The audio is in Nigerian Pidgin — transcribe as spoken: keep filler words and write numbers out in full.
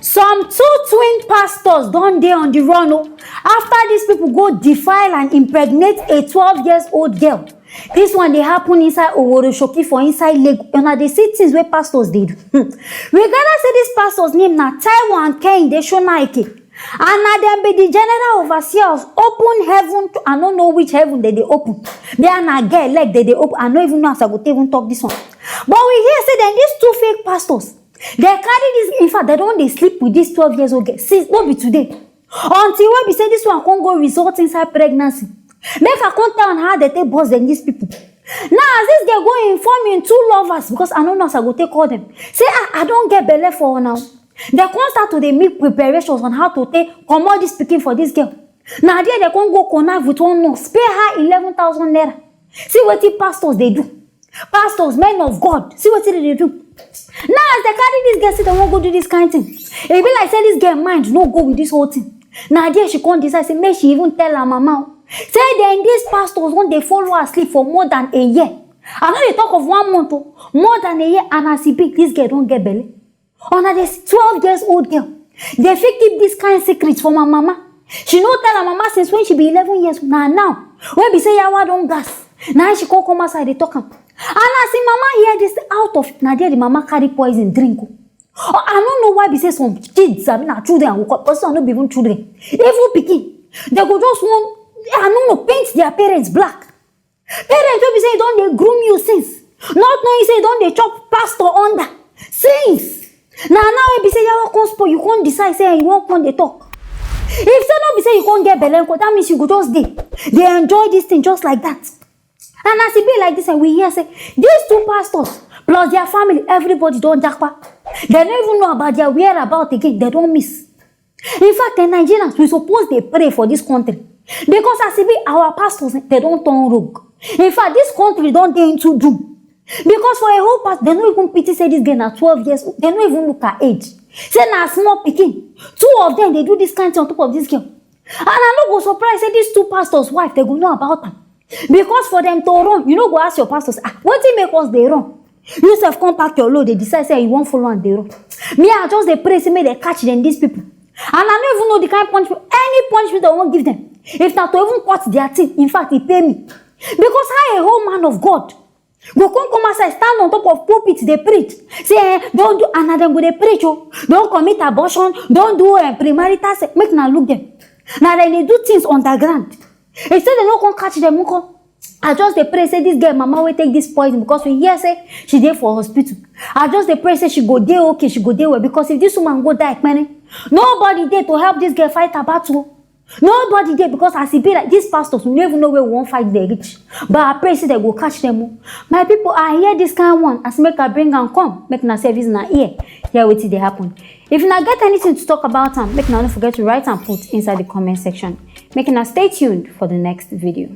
Some two twin pastors don dey on the run o, after these people go defile and impregnate a twelve years old girl. This one dey happen inside Oworo Shoki for inside Lagos. Una dey see things wey pastors dey do. Hmm. We gather say these pastors name na Taiwo and Kehinde Shonaike. And na dem be the general overseers, open heaven to, I no know which heaven dem dey open. There na girl leg dem dey open. I no even know as I go take even talk this one. But we hear say dem, these two fake pastors, dem carry this, in fact, dem don dey sleep with this twelve years old girl since, no be today. Until wey be say this one come go result inside pregnancy. Make I come tell una how dem take burst dem, these people. Now, as this girl go inform im two lovers, because I no know as I go take call dem, say, "Ah, I don get belle for una." Dem come start to dey make preparations on how to take comot this pikin for this girl. Na there dem come go connive with one nurse, pay her eleven thousand naira. See wetin pastors dey do. Pastors, men of God, see wetin dem dey do. Now, as dem carry this girl, say dem wan go do this kind thing, e be like say this girl mind no go with this whole thing. Na there she come decide say make she even tell her mama o. Say dem, these pastors don dey follow her sleep for more than a year. I no dey talk of one month o, more than a year, and as e be, this girl don get belle. Una dey see twelve years old girl dey fit keep this kind secret from her mama. She no tell her mama since when she be eleven years. Na now wey be say yawa don gas, na she come come outside dey talk am. And as im mama hear this, out of, na there the mama carry poison drink o. Oh, I no know why be say some kids, I mean, na children I go call, because some no be even children. Even pikin, dem go just wan, I no know, paint their parents black. Parents wey be say you don dey groom you since, not knowing say you don dey chop pastor under since. Na now wey be say yawa come spoil, you come decide say you wan come dey talk. If say no be say you come get belle nko, that means you go just dey, dey enjoy this thing just like that. And as e be like this, eh, we hear say these two pastors plus their family, everybody don japa. Dem no even know about their whereabout again. Dem don miss. In fact, eh, Nigerians, we suppose dey pray for this country, because as e be, our pastors, eh, dem don turn rogue. In fact, this country don dey into doom, because for a whole past, dem no even pity say this girl na twelve years old. Dem no even look her age. Say na small pikin. Two of them dey do this kind thing on top of this girl. And I no go surprise say these two pastors wife, dem go know about am. Because for them to run, you no go ask your pastors, "Ah, wetin make us dey run?" You sef come pack your load, dey decide say you wan follow am dey run. Me, I just dey pray say make dem catch them, these people. And I no even know the kind punishment, any punishment dem wan give them. If na to even cut their teeth, in fact, e pay me. Because how a whole man of God go come come outside, stand on top of pulpit, dey preach, say, eh, don do, and na dem go dey preach o, don commit abortion, don do, eh, premarital sex. Make una look them. Na dem dey do things underground. If say dem no come catch them nko, I just dey pray say this girl mama wey take this poison, because we hear say she dey for hospital. I just dey pray say she go dey okay, she go dey well, because if this woman go die kpene, nobody dey to help this girl fight her battle. Nobody dey, because as e be like, these pastors, we no even know where we wan fight dem reach. But I pray say dem go catch them o. My people, I hear this kind one, as make I bring am come, make una service na ear, hear wetin dey happen. If una get anything to talk about am, make una no forget to write and put inside the comment section. Make una stay tuned for the next video.